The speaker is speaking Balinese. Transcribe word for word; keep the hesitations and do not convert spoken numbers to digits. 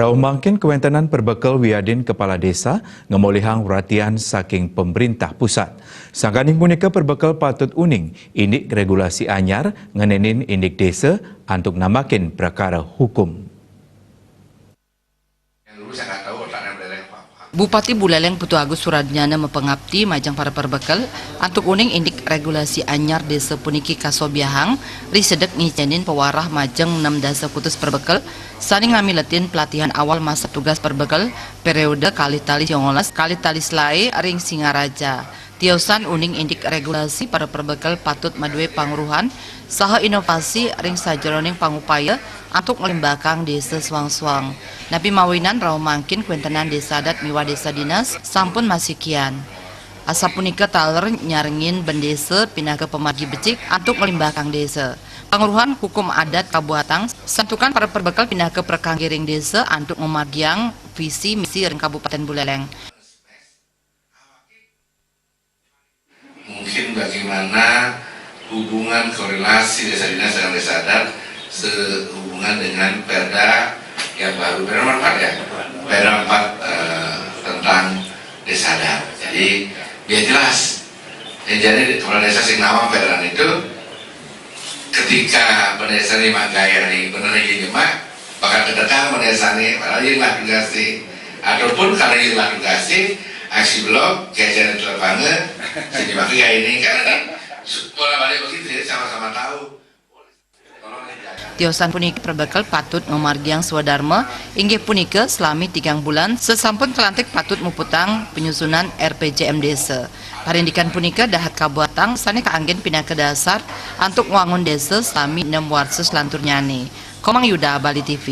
Rauh mangkin kawéntenan perbekel wiadin kepala désa ngamolihang perhatian saking pemerintah pusat. Sangkaning punika perbekel patut uning indik regulasi anyar ngenénin indik désa antuk namakin prakara hukum. Bupati Buleleng Putu Agus Suradnyana mapangapti majeng para perbekel antuk uning indik regulasi anyar désa puniki kasobiahang ri sedek ngicénin pawarah majeng nem dasa kutus perbekel sané ngamiletin pelatihan awal masa tugas perbekel periode kalih tali songolas kalih tali selaé ring Singaraja. Tiosan uning indik regulasi para perbekel patut madué pangruhan saha inovasi ring sajeroning pangupaya antuk nglimbakang désa suang-suang. Napi mawinan rauh mangkin kawéntenan désa adat miwah désa dinas sampun masikian. Asapunika taler nyarengin bendésa pinaka pamargi becik antuk nglimbakang désa. Pangruhan hukum adat kabuatang santukan para perbekel pinaka prakanggé ring désa antuk mamargiang visi misi ring Kabupatén Buleleng. Mungkin bagaimana hubungan korelasi desa dinas dengan desa adat sehubungan dengan perda yang baru, perda nomor empat ya, perda empat eh, tentang desa adat. Jadi biar jelas. Yang jadi kepala desa sing nawang perda itu ketika pendesa ini mak gaya nih bener aja nyemak bakal ketekan pendesa nih padahal ini lah tugas nih ataupun kalau ini lah tugas nih aksi blok jajan itu apa enggak sini pakai kayak ini kan ini bolak balik begitu ya sama-sama tahu. Tiosan puniki perbekel patut mamargiang swadarma inggih punika selami tigang bulan sesampun kelantik patut muputang penyusunan R P J M desa. Parindikan punika dahat kabuatang sané kaanggén pinaka dasar antuk ngwangun desa sami nem warsa selanturnyané. Komang Yuda, Bali T V.